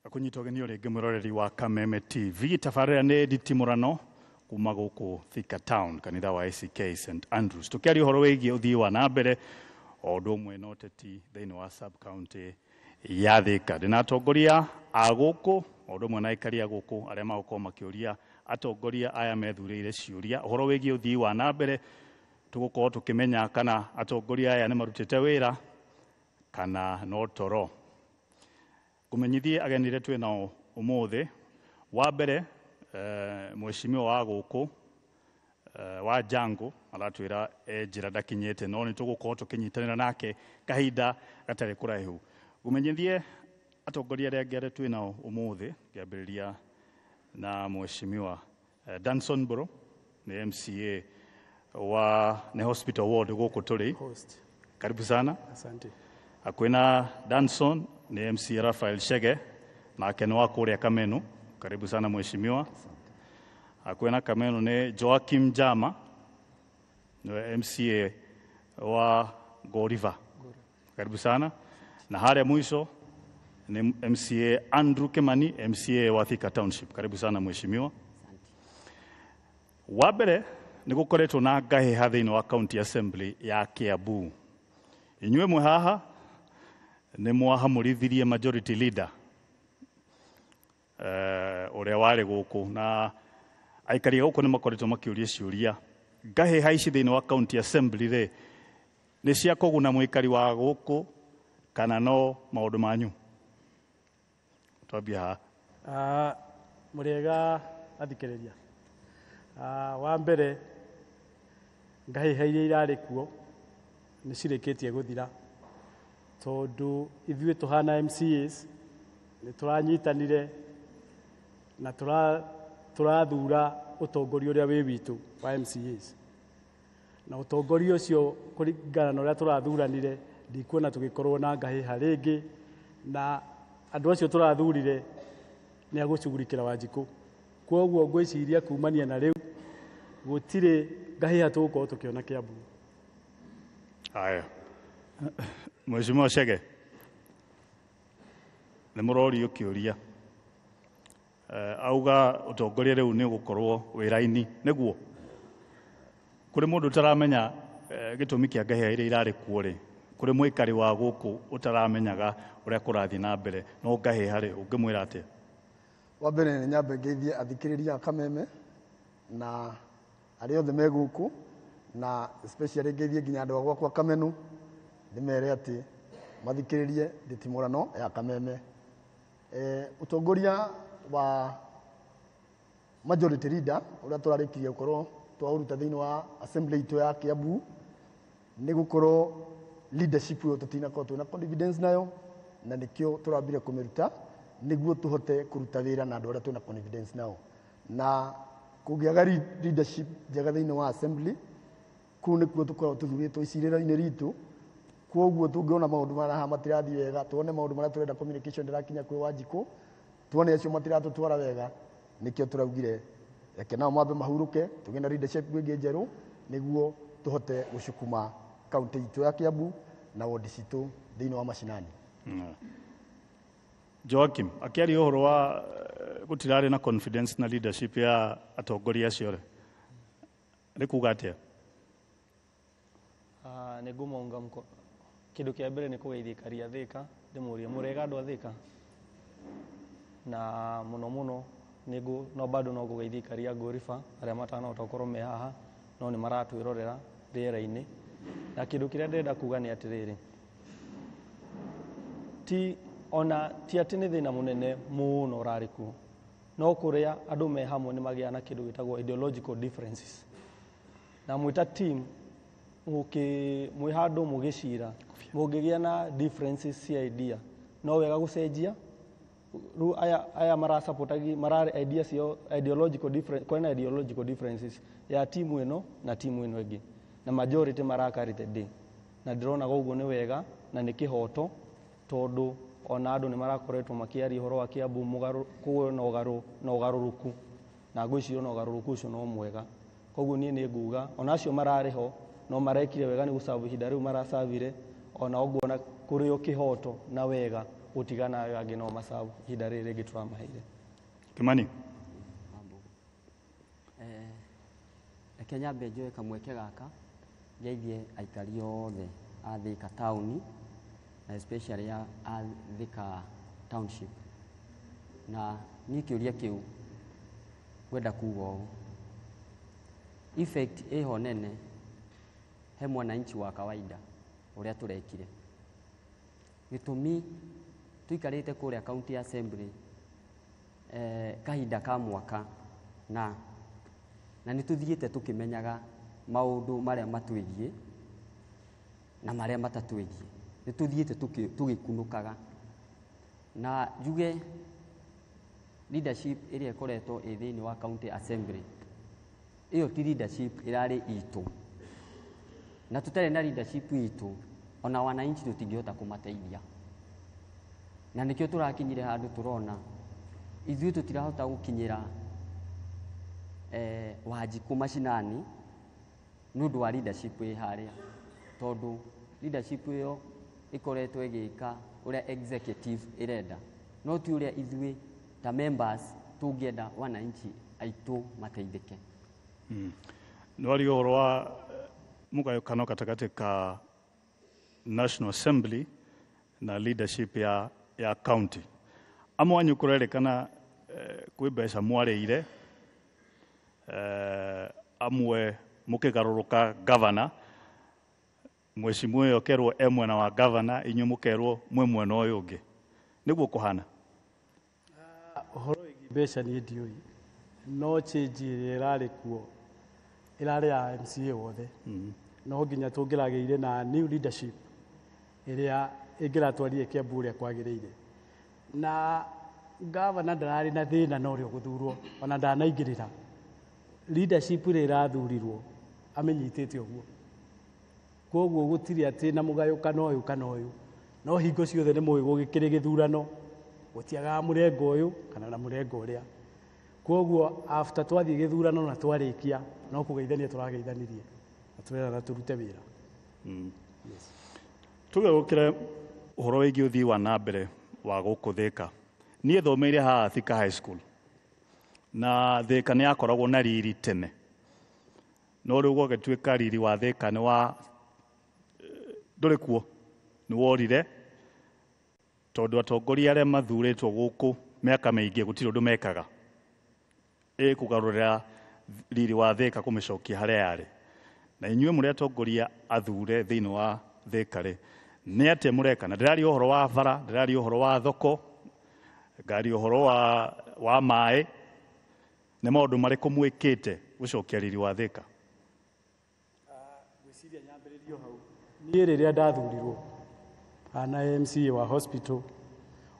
Akunyita ũgeni rĩngĩ mwĩroreri wa Kameme TV. Tabarĩra nĩ nditimũrano kuma gũkũ Thika Town, kanitha wa ACK St Andrews, tũkĩaria ũhoro wĩgiĩ ũthii wa na mbere o ũndũ ũmwe na ũteti thĩinĩ wa sub county ya Thika. Ndĩna atongoria a gũkũ o ũndũ ũmwe na aikari a gũkũ arĩa magũkorwo makĩũria atongoria aya methurĩire ciũria ũhoro wĩgiĩ ũthii wa na mbere. Tũgũkorwo tũkĩmenya kana atongoria aya nĩ marutĩte wĩra kana no toro. Ngũmenyithie ageni arĩa twĩ nao ũmũthĩ. Wa mbere, mheshimiwa wa gũkũ, wa Jango, aratwĩra e njĩra ndakinyĩte, no nĩ tũgũkorwo tũkĩnyitanĩra nake kahinda gatarĩ kũraihu. Ngũmenyithie atongoria arĩa angĩ arĩa twĩ nao ũmũthĩ, ngĩambĩrĩria na mheshimiwa Danson Mburu, nĩ MCA wa nĩ Hospital Ward gũkũ tũrĩ. Host. Karibu sana. Asante. Hakuhĩ na Danson ni MC Raphael Shege, nake nĩ wa kũrĩa Kamenu. Karibu sana mheshimiwa. Hakuhĩ na Kamenu ni Joakim Jama, niwe MCA wa Goriva. Karibu sana. Na harĩa mwisho ni MCA Andrew Kimani, MCA wa Thika Township. Karibu sana mheshimiwa. Wa mbere, nĩ gũkoretwo na ngahĩha thĩinĩ wa County Assembly ya Kiambu. Inyuĩ mwĩ haha nĩ mwahamũrithirie majority leader ũrĩa warĩ gũkũ, na aikari a gũkũ nĩ makoretwo makĩũria ciũria. Ngahĩha ici thĩinĩ wa County Assembly rĩ, nĩ cia kũguna mũikari wa gũkũ kana no maũndũ manyu? Twambie haha. Mũrĩega athikĩrĩria. Wa mbere, ngahĩha iria irarĩ kuo nĩ cirĩkĩtie gũthira, tondũ ithuĩ tũhana MCAs nĩ tũranyitanire na tũrathura ũtongoria ũrĩa wĩ witũ wa MCAs, na ũtongoria ũcio kũringana na ũrĩa tũrathuranire ndikuona tũgĩkorwo na ngahĩha rĩngĩ, na andũ acio tũrathurire nĩ agũcugurikĩra Wanjikũ. Kwoguo ngwĩciria kumania na rĩu gũtirĩ ngahĩha tũgũkorwo tũkĩona Kiambu. Haya, Mheshimiwa Chege, nĩ mũrorio kĩũria. Auga ũtongoria rĩu nĩ ũgũkorwo wĩra-inĩ, nĩguo kũrĩ mũndũ ũtaramenya gĩtũmi kĩa ngahĩha iria irarĩ kuo rĩ, kũrĩ mũikari wa gũkũ ũtaramenyaga ũrĩa kũrathiĩ na mbere, no ngahĩha rĩ, ũngĩmwĩra atĩa? Wa mbere nĩ nyambe ngeithie athikĩrĩria a Kameme na arĩa othe me gũkũ, na especially ngeithie nginya andũ a gwakwa Kamenu, ndĩmere atĩ mathikĩrĩrie nditimũrano ya Kameme. Ũtongoria wa majority leader ũrĩa tũrarĩkirie gũkorwo twaũruta thĩinĩ wa assembly itũ ya Kiambu nĩ gũkorwo leadership ĩyo tũtinakorwo twĩna confidence nayo, na nĩkĩo tũrambire kũmĩruta nĩguo tũhote kũruta wĩra na andũ arĩa twĩna confidence nao. Na kũngĩaga leadership njega thĩinĩ wa assembly, kũu nĩkuo tũkoragwo tũthurĩtwo icirĩro-inĩ ritũ. Kwoguo tũngĩona maũndũ marĩa haha matirathiĩ wega, tuone maũndũ marĩa tũrenda communication ndĩrakinya kwĩ Wanjikũ, tuone acio matiratũtwara wega, nĩkĩo tũraugire reke nao mambe mahurũke, tũgĩe na leadership ĩngĩ njerũ nĩguo tũhote gũcukuma kaunti itũ ya Kiambu na wodi citũ thĩinĩ wa mashinani. Joakim, akĩaria ũhoro wa gũtirarĩ na confidence na leadership ya atongoria acio rĩ, nĩ kuga atĩa? Nĩ ngũmonga mko. Kĩndũ kĩa mbere nĩ kũgeithia aikari a Thika, ndĩmũrie mũrĩega andũ a Thika, na mũno mũno nĩngũ, no bado no ngũgeithia aikari a Ngũriba arĩa matanahota gũkorwo me haha, no nĩ maratwĩrorera rĩera-inĩ. Na kĩndũ kĩrĩa ndĩrenda kuga nĩ atĩrĩrĩ, ti ona ti atĩ nĩ thĩna mũnene mũno ũrarĩ kuo, no kũrĩa andũ me hamwe nĩ magĩaga na kĩndũ gĩtagwo ideological differences, na mwĩta team mwĩ handũ mũgĩcira mũngĩgĩa na differences cia idea, no wega gũcenjia. Rĩu aya marasupportagi mararĩ idea ciao ideological difference, kwĩna na ideological differences ya timu ĩno na timu ĩno ĩngĩ, na majority mara carry the day, na ndĩrona ũguo nĩ wega na nĩ kĩhoto, tondũ ona andũ nĩ marakoretwo makĩaria ũhoro wa Kiambu kũgĩe na na ũgarũrũku, na ngwĩciria ona ũgarũrũku ũcio no mwega. Koguo niĩ nĩ nguga ona acio mararĩ ho no marekire wega nĩ gũcabu ihinda rĩu maracabire, Ona ũguo na kũrĩ o kĩhoto na wega gũtigana ayo angĩ no macabu ihinda rĩrĩ rĩngĩ tũramaheire. Kimani. Reke nyambe njoe kamweke gaka ngeithie aikari othe a Thika taũni na especially a Thika township. Na niĩ kĩũria kĩu ngwenda kuga ũũ, effect ĩho nene he mwananchi wa kawaida ũrĩa tũrekire. Gĩtũmi tũikarĩte kũrĩa county assembly kahinda ka mwaka na nĩ tũthiĩte tũkĩmenyaga maũndũ marĩa matwĩgiĩ na marĩa matatwĩgiĩ. Nĩ tũthiĩte tũgĩkunũkaga. Na njuge leadership ĩrĩa ĩkoretwo ĩ thĩinĩ wa county assembly ĩyo ti leadership ĩrarĩ itũ, na tũtarĩ na leadership itũ ona wananchi tũtingĩhota kũmateithia. Na nĩkĩo tũrakinyire handũ tũrona ithuĩ tũtirahota gũkinyĩra Wanjikũ macinani nĩ ũndũ wa leadership ĩ harĩa, tondũ leadership ĩyo ĩkoretwo ĩgĩka ũrĩa executive ĩrenda, no ti ũrĩa ithuĩ ta members tũngĩenda wananchi aitũ mateithĩke. Nĩ waria ũhoro wa mũgayũkano gatagatĩ ka National Assembly na leadership ya county. Amwe anyu kũrerĩkana kwĩ mbeca mwarĩire, amwe mũkĩgarũrũka governor, mheshimiwa ũyũ ũkerwo e mwena wa governor, inyuĩ mũkerwo mwĩ mwena ũyũ ũngĩ. Nĩguo kũhana? Ũhoro wĩgiĩ mbeca niĩ ndiũĩ, no change ĩrĩa ĩrarĩ kuo ĩrarĩ ya MCA wothe. No nginya tũngĩragĩire na new leadership ĩrĩa ĩngĩratwarire Kiambu ũrĩa kwagĩrĩire. Na gavana ndararĩ na thĩna na ũrĩa ũgũthurwo, ona ndanaingĩrĩra. Leadership ĩrĩa ĩrathurirwo amĩnyitĩte ũguo. Koguo gũtirĩ atĩ na mũgayũkano ũyũ kana ũyũ. No hingo ciothe nĩ mũĩ gũgĩkĩrĩ gĩthurano, gũtiagaga mũrengo ũyũ kana na mũrengo ũrĩa. Koguo after twathiĩ gĩthurano na twarĩkia, no kũgeithania tũrageithanirie na tũrerana tũrute wĩra. Yes. Tũgĩũkĩre ũhoro wĩgiĩ ũthii wa na mbere wa gũkũ Thika. Niĩ thomeire haha Thika High School, na Thika nĩ yakoragwo na riri tene, no rĩu gwagĩtuĩka riri wa Thika nĩ wa ndũrĩ kuo, nĩ worire, tondũ atongoria arĩa mathurĩtwo gũkũ mĩaka mĩingĩ gũtirĩ ũndũ mekaga ĩkũgarũrĩra riri wa Thika kũmĩcokia harĩa yarĩ. Na inyuĩ mũrĩ atongoria athure thĩinĩ wa Thika rĩ, nĩ atĩa mũreka? Na ndĩraria ũhoro wa bara, ndĩraria ũhoro wa thoko, ngaria ũhoro wa maĩ. Nĩ maũndũ marĩkũ mwĩkĩte gũcokia riri wa Thika? Ngwĩciria nyambĩrĩrio hau. Niĩ rĩrĩa ndathurirwo ana MCA wa hospital,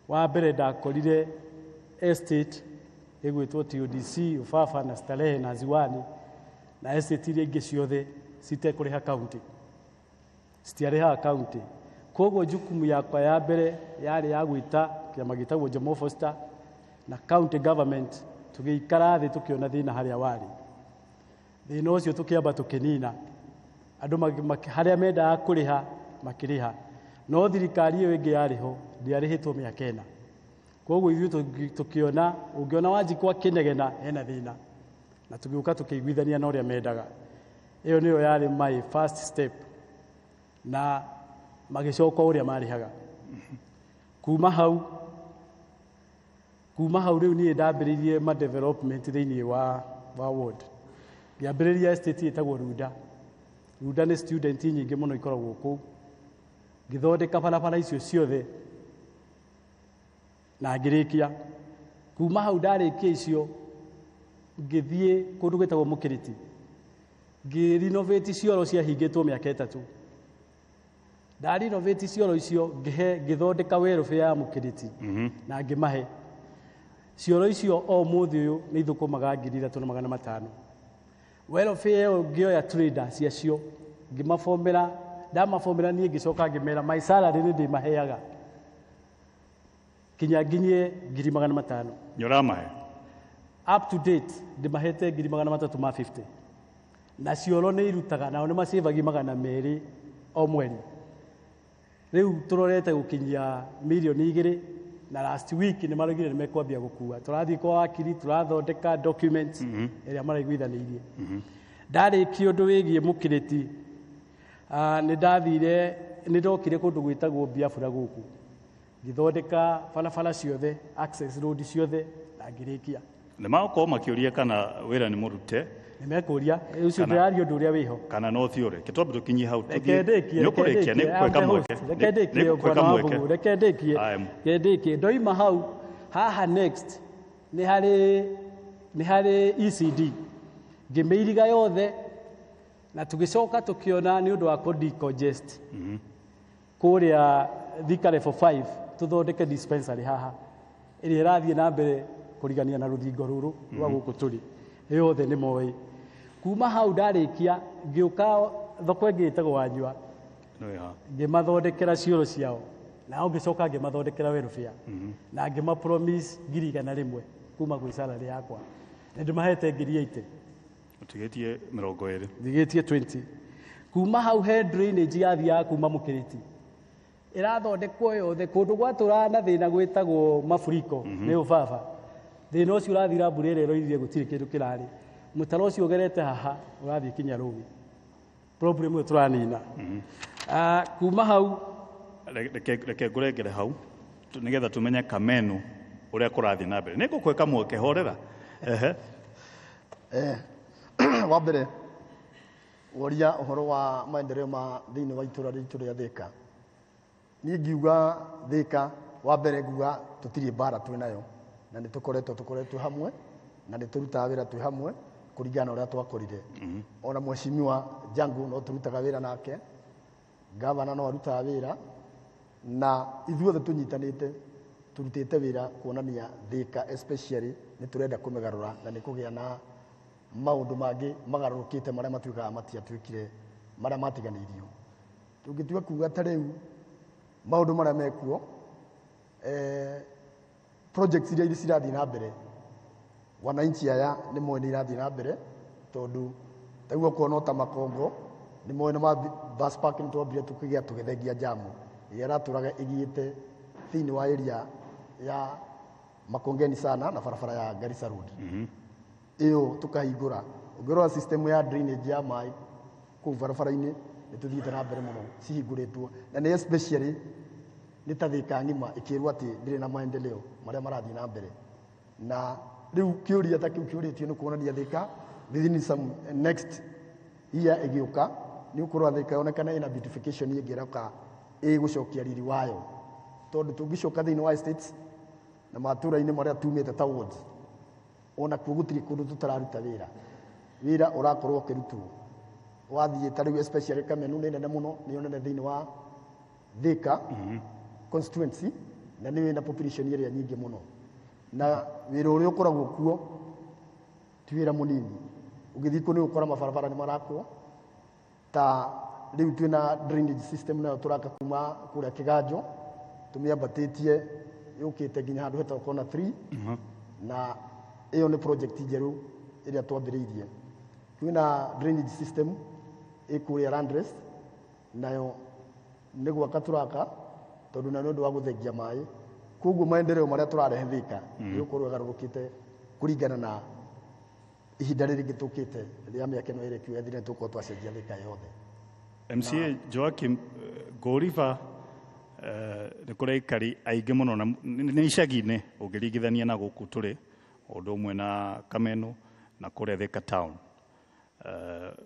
wa mbere ndakorire estate ĩgwĩtwo TODC, Ufafa na Starehe na Ziwani na estate iria ingĩ ciothe citekũrĩha county, citiarĩhaga county. Koguo jukumu yakwa ya mbere yarĩ ya gwĩta kĩama gĩtagwo Jomo Foster na county government, tũgĩikara thĩ tũkĩona thĩna harĩa warĩ. Thĩna ũcio tũkĩamba tũkĩnina. Andũ harĩa mendaga kũrĩha makĩrĩha, no thirikari ĩyo ĩngĩ yarĩ ho ndĩarĩhĩtwo mĩaka ĩna. Koguo ithuĩ tũkĩona, ũngĩona Wanjikũ akĩnegena hena thĩna, na tũgĩũka tũkĩiguithania na ũrĩa mendaga. Ĩyo nĩyo yarĩ my first step, na magĩcoka ũrĩa marĩhaga. Kuma hau rĩu niĩ ndambĩrĩirie ma development thĩinĩ wa ward. Ngĩambĩrĩria estate ĩtagwo Runda. Runda nĩ student nyingĩ mũno ikoragwo kũu. Ngĩthondeka barabara icio ciothe na ngĩrĩkia. Kuma hau ndarĩkia icio, ngĩthiĩ kũndũ gwĩtagwo Mũkĩrĩti. Ngĩ-renovate cioro ciahingĩtwo mĩaka 3. Nda-renovate cioro icio, ngĩthondeka welfare ya Mũkĩrĩti na ngĩmahe. Cioro icio o mũthĩ ũyũ nĩ ithũkũmaga 3,500. Welfare ĩyo ngĩoya trader ciacio, ngĩmabomera, ndamabomera niĩ ngĩcoka ngĩmera my salary nĩ ndĩmaheaga kinya nginyie 500,000. Nĩ ũramahe? Up to date ndĩmahete 350,000. Na cioro nĩ irutaga, nao nĩ macĩvagi 200 o mweri. Rĩu tũrorete gũkinyia mirioni 2, na last week nĩ maraugire nĩ mekwambia gũkua. Tũrathiĩ kwa wakiri, tũrathondeka documents ĩrĩa maraiguithanĩirie. Ndarĩkia ũndũ wĩgiĩ mũkĩrĩti, nĩ ndathire, nĩ ndokire kũndũ gwĩtagwo Biafra gũkũ, ngĩthondeka barabara ciothe, access road ciothe, na ngĩrĩkia. Nĩ magũkorwo makĩũria kana wĩra nĩ mũrute. Nĩ mekũria ũcio. Ndĩraria ũndũ ũrĩa wĩho. Kana no thiũre kĩtwambe tũkinyie hau. Reke ndĩkie. Nĩ ũkũrĩkia, nĩ ngũkũhe kamweke. Reke ndĩkie. Nĩ ngũkũhe Bwana kamweke. Wambugu, reke ndĩkie. Aya. Reke ndĩkie. Ndoima hau haha, next nĩ harĩ ECD, ngĩmĩiriga yothe, na tũgĩcoka tũkĩona nĩ ũndũ wa kũ decongest kũrĩa Thika level 5, tũthondeke dispensary haha ĩrĩa ĩrathiĩ na mbere kũrigania na rũthingo rũrũ rwa gũkũ tũrĩ yothe nĩ moĩ. Kuma hau ndarĩkia, ngĩũka thoko ĩngĩ ĩtagwo Wanyua. Nĩ ha? Ngĩmathondekera cioro ciao, nao ngĩcoka ngĩmathondekera welfare na ngĩma promise 100,000 kuma gwĩ salary yakwa, na ndĩmahete 80,000. Ũtigĩtie 20. Ndigĩtie 20. Kuma hau he drainage yathiaga kuma mũkĩrĩti, ĩrathondekwo yothe. Kũndũ gwatũraga na thĩna gwĩtagwo mafuriko nĩ ũbaba, thĩna ũcio ũrathira. Mbura ĩrĩa ĩroirire gũtirĩ kĩndũ kĩrarĩ, mũtaro ũcio ũgerete haha ũrathiĩ kinya rũĩ. Problem ĩyo tũranina. Kuma hau Reke ngũrengere hau nĩgetha tũmenye Kamenu ũrĩa kũrathiĩ na mbere. Nĩ ngũkũhe kamweke, horera. Ehe. Wa mbere woria ũhoro wa maendeleo ma thĩinĩ wa itũra ritũ rĩa Thika. Niĩ ngiuga Thika, wa mbere nguga tũtirĩ mbara twĩ nayo, na nĩ tũkoretwo hamwe na nĩ tũrutaga wĩra twĩ hamwe kũringana na ũrĩa twakorire. Ona mheshimiwa Jangu no tũrutaga wĩra nake, gavana no arutaga wĩra, na ithuothe tũnyitanĩte tũrutĩte wĩra kuonania Thika especially nĩ tũrenda kũmĩgarũra na nĩ kũgĩa na maũndũ mangĩ magarũrũkĩte marĩa matuĩkaga matiatuĩkire marĩa matiganĩirio. Tũngĩtua kuga ta rĩu maũndũ marĩa mekuo, projects iria cirathiĩ na mbere, wananchi aya nĩ moĩ nĩ irathiĩ na mbere, tondũ ta rĩu okorwo no ta Makongo nĩ moĩ nĩ ma bus park nĩ twambire tũkĩgĩa tũgĩthengia jamu ĩrĩa ĩratũraga ĩgiĩte thĩinĩ wa area ya Makongeni sana na barabara ya Garissa Road ĩyo tũkahingũra. Ũngĩrora system ya drainage ya maĩ kũu barabara-inĩ, nĩ tũthiĩte na mbere mũno, cihingũrĩtwo, na nĩ especially nĩ ta Thika ng'ima ĩkĩrwo atĩ ndĩrĩ na maendeleo marĩa marathiĩ na mbere. Na rĩu kĩũria ta kĩu kĩũrĩtio nĩ kuonania Thika within some next year ĩgĩũka nĩ ũkũrora Thika yonekana ĩna beautification ĩngĩ ĩroka ĩgũcokia riri wayo, tondũ tũngĩcoka thĩinĩ wa estates na matũra-inĩ marĩa tumĩte ta wards, ona kuo gũtirĩ kũndũ tũtararuta wĩra. Wĩra ũrakorwo ũkĩrutwo wathiĩ ta rĩu especially Kamenu nĩ nene mũno, nĩyo nene thĩinĩ wa Thika constituency, na nĩyo ĩna population ĩrĩa nyingĩ mũno, na wĩra ũrĩa ũkoragwo kuo ti wĩra mũnini. Ũgĩthiĩ kuo nĩ ũgũkora mabarabara nĩ marakwo, ta rĩu twĩna drainage system nayo tũraka kuma kũrĩa Kĩganjo, tũmĩambatĩtie yũkĩte nginya handũ hetagwo corner 3, na ĩyo nĩ project njerũ ĩrĩa twambĩrĩirie. Kwĩna drainage system ĩ kũrĩa Landrest, nayo nĩ gwaka tũraka, tondũ na nĩ ũndũ wa gũthengia maĩ. Koguo maendeleo marĩa tũrarehe Thika nĩ gũkorwo ĩgarũrũkĩte kũringana na ihinda rĩrĩ rĩngĩ tũkĩte rĩa mĩaka ĩno ĩrĩ ĩthire, tũkorwo twacenjia Thika yothe. MCA Joakim, Ngũriba nĩ kũrĩ aikari aingĩ mũno na nĩ icagi-inĩ ũngĩringithania na gũkũ tũrĩ, o ũndũ ũmwe na Kameno na kũrĩa Thika town.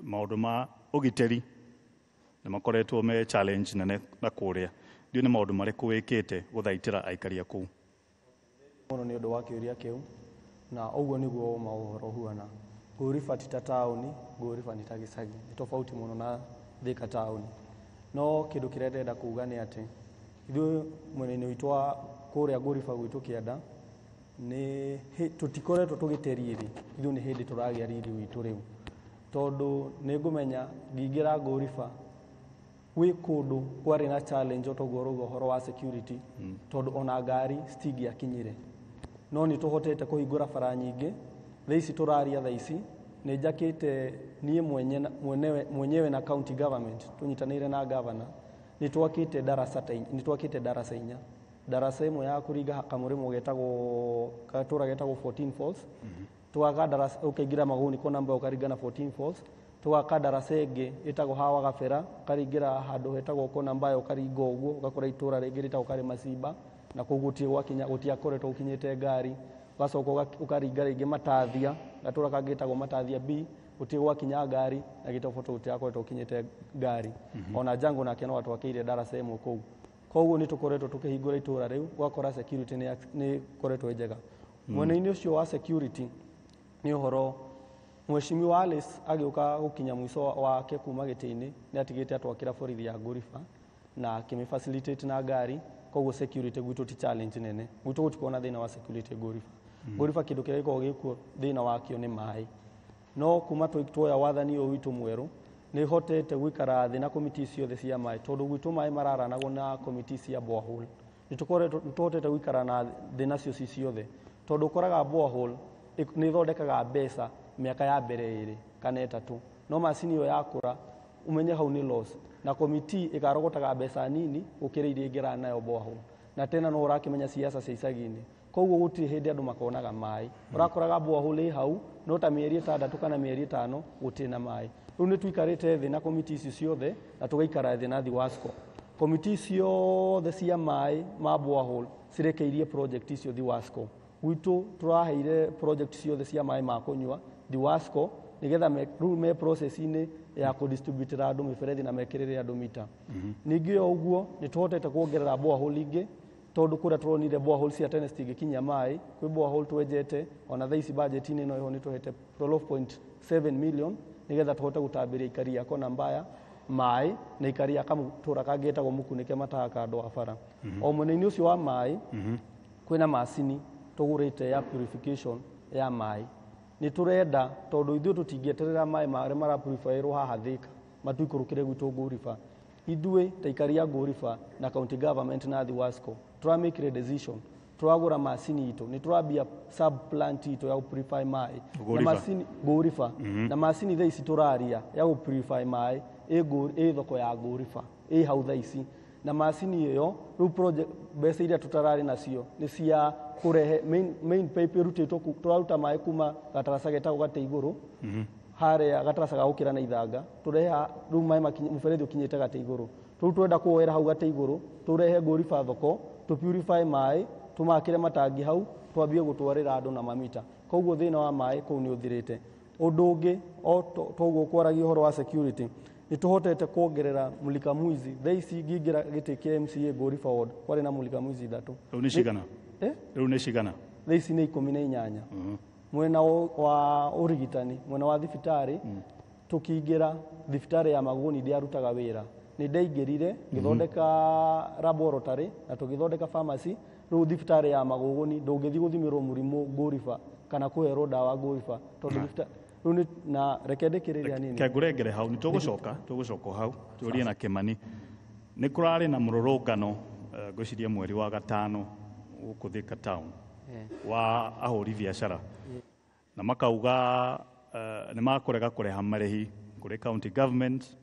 Maũndũ ma ũgitĩri nĩ makoretwo me challenge nene na kũrĩa. Ndiũĩ nĩ maũndũ marĩkũ wĩkĩte gũthaitĩra aikari a kũu? Mũno nĩ ũndũ wa kĩũria kĩu, na ũguo nĩguo ũma ũhoro ũhuana. Ngũriba ti ta taũni, Ngũriba nĩ ta gĩcagi, nĩ tofauti mũno na Thika taũni. No kĩndũ kĩrĩa ndĩrenda kuga nĩ atĩ ithuĩ mwena-inĩ witũ wa kũrĩa Ngũriba gwitũ kĩanda nĩ tũtikoretwo tũgĩte riri, ithuĩ nĩ hĩndĩ tũragĩa riri witũ rĩu, tondũ nĩ ngũmenya ngĩingĩra Ngũriba gwĩ kũndũ kwarĩ na challenge o toguo ũrauga ũhoro wa security, tondũ ona ngari citingĩakinyire. No nĩ tũhotete kũhingũra bara nyingĩ. Thaa ici tũraria, thaa ici nĩ njakĩte niĩ mwenyewe na county government tũnyitanĩire na governor. Nĩ twakĩte darasa nĩ twakĩte darasa inya. Darasa ĩmwe ya kũringa kamũrĩmo getagwo gatũra getagwo 14 Falls. Tũgaka darasa ũkaingĩra Magũni kona mbao ũkaringa na 14 Falls. Tũgaka darasa ĩngĩ ĩtagwo Hawa Gabera, ũkaringĩra handũ hetagwo kona mbayo ũkaringa ũguo ũgakora itũra rĩngĩ rĩtagwo Karĩmacimba, na kũu gũtirĩ gwakinya gũtiakoretwo gũkinyĩte ngari. Ũgacoka ũkaringa rĩngĩ Matathia, gatũra kangĩ getagwo Matathia B, gũtirĩ gwakinya ngari na Gĩtoboto gũtirakoretwo gũkinyĩte ngari. Ona Jango nake no atwakĩire darasa ĩmwe kũu. Koguo nĩ tũkoretwo tũkĩhingũra itũra rĩu, ũgakora security nĩ ĩkoretwo ĩ njega. Mwena-inĩ ũcio wa security nĩ ũhoro Mheshimiwa Alice agĩũka gũkinya mũico wake kuma gĩtĩ-inĩ nĩ atigĩte atwakĩra borithi ya Ngũriba na akĩmĩ facilitate na ngari, koguo security gwitũ ti challenge nene. Gwitũ gũtikoragwo na thĩna wa security Ngũriba. Ngũriba kĩndũ kĩrĩa gĩkoragwo gĩkuo thĩna wakĩo nĩ maĩ. No kuma tuoya wathani ũyũ witũ mwerũ nĩ hotete gũikara thĩ na komiti ciothe cia maĩ, tondũ gwitũ maĩ mararanagwo na komiti cia borehole. Nĩ tũhotete gũikara na thĩ nacio ci ciothe, tondũ ũkoraga borehole nĩ ĩthondekaga mbeca mĩaka ya mbere ĩrĩ kana ĩtatũ, no macini ĩyo yakũra umenye hau nĩ loss, na komiti ĩkarogotaga mbeca nini gũkĩra iria ĩngĩra nayo borehole. Na tena no ũrakĩmenya siasa cia icagi-inĩ, koguo gũtirĩ hĩndĩ andũ makonaga maĩ. Ũrakoraga borehole ĩ hau no ta mĩeri 6 kana mĩeri 5 gũtirĩ na maĩ. Rĩu nĩ tũikarĩte thĩ na komiti ici ciothe na tũgaikara thĩ na Thiwasco. Komiti ciothe cia maĩ ma borehole cirekeirie project icio Thiwasco. Gwitũ tũraheire project ciothe cia maĩ ma kũnyua Thiwasco nĩgetha rĩu me process-inĩ ya kũdistributĩra andũ mĩberethi na mekĩrĩre andũ mita. Ningĩ o ũguo nĩ tũhotete kuongerera borehole ingĩ, tondũ kũrĩa tũronire borehole cia tene citingĩkinyia maĩ, kwĩ borehole twenjete ona thaa ici budget-inĩ ĩno ĩho nĩ tũhete 12.7 million nĩgetha tũhote gũtambĩria ikari ya Kona Mbaya maĩ na ikari ya kamũtũra kangĩ getagwo Mũkunĩke mataha kando wa bara. O mwena-inĩ ũcio wa maĩ kwĩna macini tũgũrĩte ya purification ya maĩ. Nĩ tũrenda tondũ ithuĩ tũtingĩeterera maĩ marĩa marapurifyĩrwo haha Thika matuikũrũkĩre gwitũ Ngũriba. Ithuĩ ta ikari ya Ngũriba na county government na Thiwasco tũramĩkire decision, tũragũra macini itũ, nĩ tũrambia sub plant itũ ya gũpurify maĩ na macini Ngũriba. Na macini thaa ici tũraria ya gũpurify maĩ ĩ thoko ya Ngũriba ĩ hau thaa ici. Na macini ĩyo rĩu project mbeca iria tũtararĩ nacio nĩ cia kũrehe main pipe ĩrutĩtwo tũraruta maĩ kuma gataraca getagwo gatĩ igũrũ harĩa gataraca ga gũkĩra na ithanga, tũrehe rĩu maĩ mũberethi ũkinyĩte gatĩ igũrũ. Rĩu twenda kuoera hau gatĩ igũrũ tũrehe Ngũriba thoko tũpurify maĩ tũmakĩre matangi hau twambie gũtwarĩra andũ na mamita. Koguo thĩna wa maĩ kũu nĩ ũthirĩte. Ũndũ ũngĩ o toguo kwaragia ũhoro wa security, nĩ tũhotete kuongerera mulika mwizi. Thaa ici ngĩingĩra gĩtĩ kĩa MCA Ngũriba ward kwarĩ na mulika mwizi 3. Rĩu nĩ cigana? Rĩu nĩ cigana? Thaa ici nĩ 18. Mwena wa ũrigitani, mwena wa thibitarĩ, tũkĩingĩra thibitarĩ ya Magũni ndĩarutaga wĩra. Nĩ ndaingĩrire ngĩthondeka laboratory na tũgĩthondeka pharmacy. Rĩu thibitarĩ ya Magũgũni ndũngĩthiĩ gũthimĩrwo mũrimũ Ngũriba kana kũherwo ndawa Ngũriba tondũ rĩu nĩ na reke ndĩkĩrĩria nini. Kengũrengere hau nĩ tũgũcoka hau tũrie na Kĩmani. Nĩ kũrarĩ na mũrũrũngano ngwĩciria mweri wa 5 gũkũ Thika town wa ahũri biacara, na makauga nĩ makũrega kũrĩha marĩhi kũrĩ county government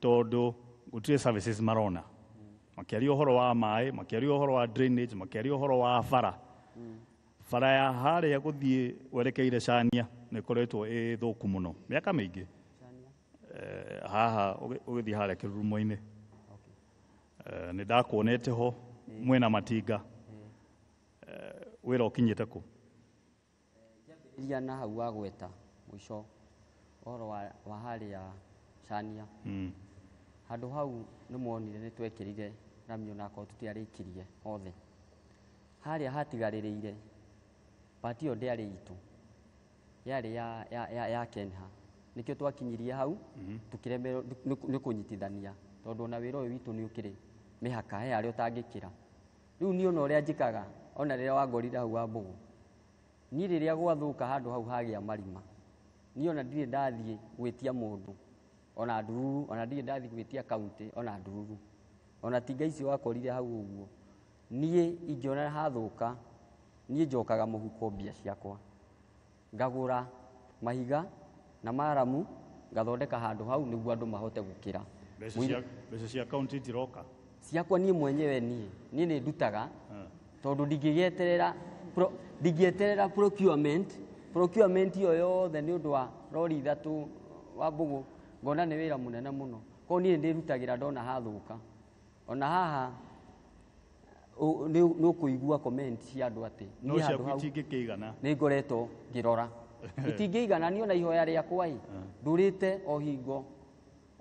tondũ gũtirĩ services marona. Makĩaria ũhoro wa maĩ, makĩaria ũhoro wa drainage, makĩaria ũhoro wa bara. Bara ya harĩa gũthiĩ werekeire Cania nĩ ĩkoretwo ĩ thũku mũno mĩaka mĩingĩ. Haha ũgĩthiĩ harĩa kĩrurumo-inĩ nĩ ndakuonete ho mwĩna matinga. Wĩra ũkinyĩte kũ? Iria na hau wa gweta mũico ũhoro wa harĩa Cania. Handũ hau nĩ muonire nĩ twekĩrire rami onakorwo tũtiarĩkirie othe. Harĩa hatigarĩrĩire pati ĩyo ndĩarĩ itũ, yarĩ ya Kenha. Nĩkĩo twakinyirie hau tũkĩremerwo nĩ kũnyitithania, tondũ ona wĩra ũyũ witũ nĩ ũkĩrĩ mĩhaka, he harĩa ũtangĩkĩra. Rĩu niĩ ona ũrĩa njĩkaga, ona rĩrĩa wangorire hau wa Mbũgũ, niĩ rĩrĩa gwathũka handũ hau hagĩa marima, niĩ ona ndirĩ ndathiĩ gwĩtia mũndũ ona ndururu, ona ndirĩ ndathiĩ gwĩtia kaunti ona ndururu, ona tinga icio wakorire hau ũguo. Niĩ ingĩona hathũka, niĩ njokaga mũhuko mbia ciakwa, ngagũra mahiga na maramu, ngathondeka handũ hau nĩguo andũ mahote gũkĩra. Mbeca cia kaunti itiroka? Ciakwa niĩ mwenyewe niĩ nĩ ndutaga, tondũ ndingĩgĩeterera ndingĩeterera procurement ĩyo yothe nĩ ũndũ wa rori 3 wa mbũgũ, ngona nĩ wĩra mũnene mũno. Koguo niĩ ndĩrutagĩra ndona hathũka. Ona haha nĩ ũkũigua comment cia andũ atĩ no niĩ handũ ciaku hau itingĩkĩigana. Nĩ ngoretwo ngĩrora itingĩigana. Niĩ ona ihoya rĩakwa ĩ ndũrĩte o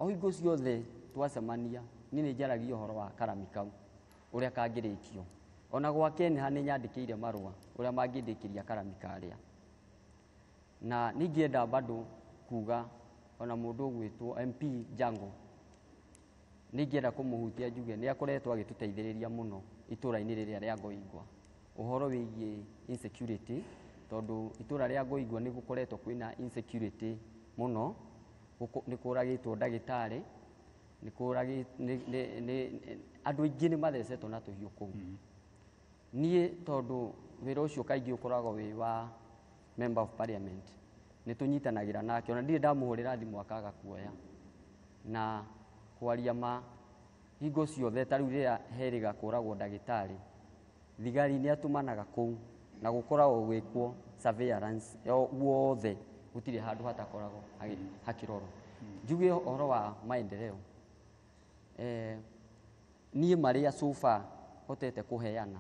hingo ciothe twacemania niĩ nĩ njaragia ũhoro wa karami kau ũrĩa kangĩrĩkio. Ona gwa Kenha nĩ nyandĩkĩire marũa ũrĩa mangĩndĩkĩria karami karĩa. Na ningĩenda bado kuga ona mũndũ ũgwĩtwo MP Jango ningĩenda kũmũhutia njuge nĩ akoretwo agĩtũteithĩrĩria mũno itũra-inĩ rĩrĩa rĩa Ngoingwa ũhoro wĩgiĩ insecurity, tondũ itũra rĩa Ngoingwa nĩ gũkoretwo kwĩna insecurity mũno. Nĩ kũragĩtwo ndagĩtarĩ, nĩ andũ aingĩ nĩ mathecetwo na tũhiũ kũu. Niĩ tondũ wĩra ũcio kaingĩ ũkoragwo wĩ wa member of parliament, nĩ tũnyitanagĩra nake, ona ndirĩ ndamũhũrĩra thimũ akaga kuoya. Na kwaria ma hingo ciothe ta rĩu rĩrĩa herĩga kũragwo ndagĩtarĩ, thigari nĩ atũmanaga kũu na gũkoragwo gwĩkwo surveillance guothe, gũtirĩ handũ hatakoragwo hakĩrorwo. Njuge ũhoro wa maendeleo, niĩ marĩa so far hotete kũheana,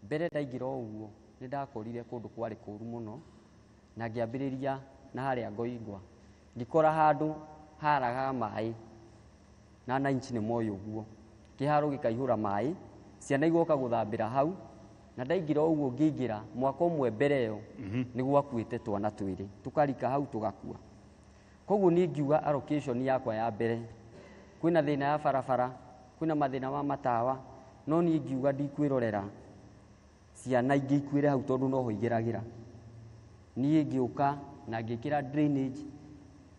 mbere ndaingĩra o ũguo nĩ ndakorire kũndũ kwarĩ kũru mũno, na ngĩambĩrĩria na harĩa Ngoingwa ngĩkora handũ haragaga maĩ na ananchi nĩ moĩ ũguo, kĩharo gĩkaihũra maĩ, ciana igoka gũthambĩra hau. Na ndaingĩra ũguo ngĩingĩra mwaka ũmwe mbere ĩyo nĩ gwakuĩte twana twĩrĩ tũkarika hau tũgakua. Koguo niĩ ngiuga allocation yakwa ya mbere, kwĩna thĩna ya barabara, kwĩna mathĩna ma matawa, no niĩ ngiuga ndikwĩrorera ciana ingĩ ikuĩre hau tondũ noho igeragĩra. Niĩ ngĩũka na ngĩkĩra drainage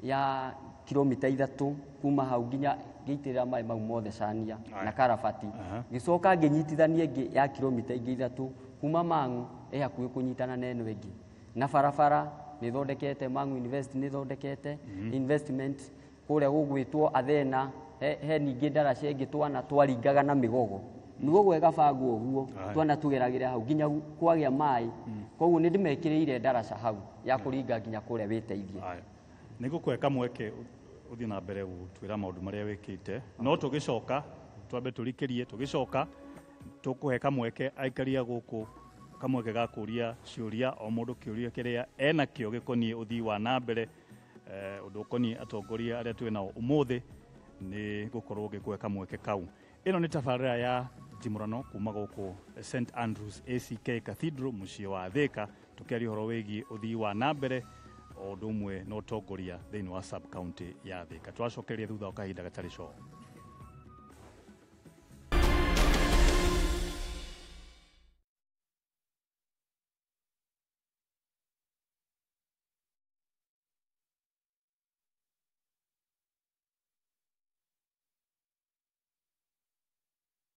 ya kilomita 3 kuma hau nginya ngĩitĩrĩra maĩ mau mothe cania na karabati. Ngĩcoka ngĩnyitithania ĩngĩ ya kilomita ingĩ 3 kuma Mang'u ĩ hakuhĩ kũnyitana na ĩno ĩngĩ. Na barabara nĩ thondekete, Mang'u University nĩ thondekete investment kũrĩa gũgwĩtwo Athena, he ningĩ ndaraca ĩngĩ twana twaringaga na mĩgogo, mĩgogo ĩgabangwo ũguo twana tũgeragĩra hau nginya kwagĩa maĩ. Koguo nĩ ndĩmekĩrĩire ndaraca hau ya kũringa nginya kũrĩa wĩteithie. Nĩ ngũkũhe kamweke ũthiĩ na mbere gũtwĩra maũndũ marĩa wĩkĩte, no tũgĩcoka twambe tũrikĩrie, tũgĩcoka tũkũhe kamweke aikaria gũkũ kamweke ga kũria ciũria, o mũndũ kĩũria kĩrĩa enakĩo gĩkoniĩ ũthii wa na mbere, ũndũ ũkoniĩ atongoria arĩa twĩ nao ũmũthĩ, nĩ gũkorwo ngĩkũhe kamweke kau. Ĩno nĩ tabarĩra ya Njimũrano kuma gũkũ St Andrews ACK Cathedral mũciĩ wa Thika, tũkĩaria ũhoro wĩgiĩ ũthii wa na mbere o ũndũ ũmwe na ũtongoria thĩinĩ wa sub county ya Thika. Twacokeria thutha wa kahinda gatarĩ coo.